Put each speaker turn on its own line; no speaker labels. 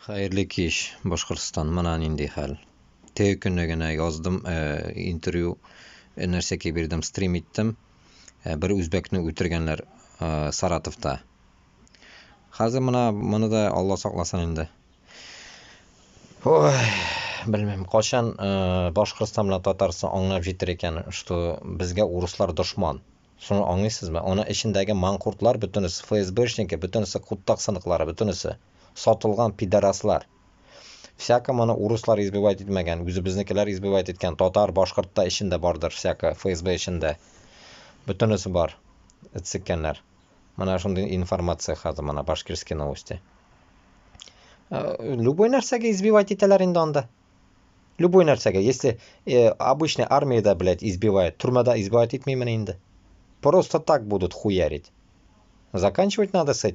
Хәерле кич, Башкортстан. Менә нинди хәл. Теге көнне генә яздым, интервью нәрсәгә бирдем, стрим иттем. Бер үзбәкне үтергәннәр Саратовта. Хәзер менә моны да Алла сакласын инде. Ой, белмим, кайчан Башкортстан белән Татарстан аңлап җитер икән, что безгә урыслар дошман. Шуны аңлыйсызмы? Аны эчендәге манкуртлар бөтенесе ФСБшники, бөтенесе куттак сыныклары, бөтенесе сатылган пидораслар. Всяко моны урыслар избивать итмәгән, үзебезнекеләр избивать иткән, татар, башкорт та эчендә бардыр, всяко ФСБ эчендә. Бөтенесе бар. Эт. Менә шундый информация хәзер менә «Башкирские новости». Любой нәрсәгә избивать итәләр инде анда. Любой нәрсәгә. Если обычная армияда, блядь, избивает, төрмәдә избивать итмиме инде? Просто так будут хуярить. Заканчивать надо с этим.